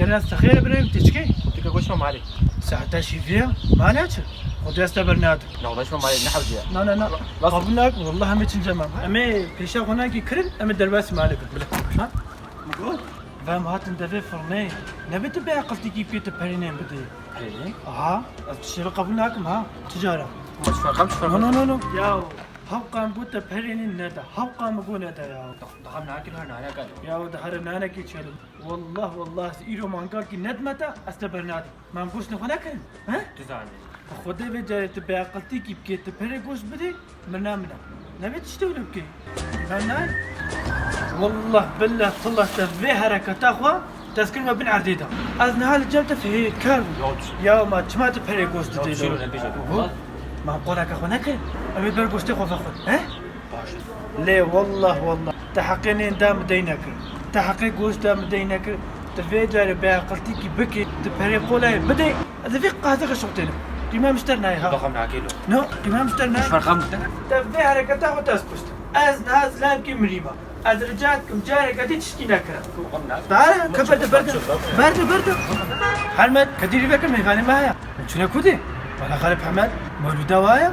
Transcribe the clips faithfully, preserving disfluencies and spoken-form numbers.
Biraz te xêr birê, te çi kê? Tika goşma malê. Saeta şîvê, mala çi? Xwedê ez te bernadim. Na, goşma malê, ne hewciye. Na, na, na. Qebûl nakim, wallah em ê çin cema. Em ê pêşa xwe nakî kirin, em ê derbasî malê bin. Bila. Ha? Ve em hatin devê firnê. Nebê tu bê aqiltîkî pê tu perê nên bidê. Perê nên? Aha, ez tiştê qebûl nakim ha. Tu cara. Çi ferq, çi ferq? No, no, no, no. Ya, hewqa min got te perê nên neda. Hewqa min got neda ya. Daha nakir her nane kadar. Ya, daha nanekî çelim. Wallah, wallah, ez îro mangalkî nedime te, ez te bernadim. Me em goştê xwe nekirin, he? Tu zanî. Xwedê vê carê tu bêaqiltîkî bikê, tu perê goşt bidê, mirina min e. Nebê tiştê wilo bikê. Înan nayê. Wallah, billah, tillah te vê hereketa xwe, te ez kirime bin erdê de. Ez niha li cem te fihêt kar bûm. Ya ma çima tu perê goşt didê? Ma em qoleke xwe nekirin. Em ê ber goştê xwe vexwin, he? Lê wallah, wallah, te heqê nên da min dey nekir. Te heqê goşt da min dey nekir. Tu vê carê bêaqiltîkî bikî, tu perê qolayê bidê, ez ê vê qehzê xwe şoxtênim. Qîma min ji te re nayê ha. Baxam nakê lo. No, qîma min ji te re nayê. Ferqa min te. Te vê hereketa xwe te ez kuşt. Ez niha zilamkî mirî me. Ez rica dikim careke dî tiştî nekire. Baxam nakê. Dare, ke berde, berde. Berde, berde. Hermet, kedî rîveke mêvanê me heye. Çûne ku dê? Wala Xalip Hemed, mewlûda wa ye?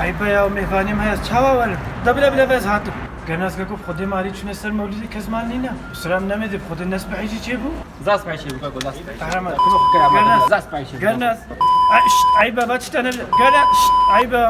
Eyb e ya, mêvanê me heye, ez çawa werim? Da bila bila, ez hatim. Gernaz keko, bi Xwedê malî çûne ser mewlûdê kes mal nîne. Silam nemedê, bi Xwedê nesbehî jî çêbû. Zas behî çêbû keko, zas behî çêbû. Qehreman. Keko, keko, Gernaz. Zas behî çêbû. Gernaz. Ay, şşt, eyb e, va çi tane. Gernaz, şşt, eyb e.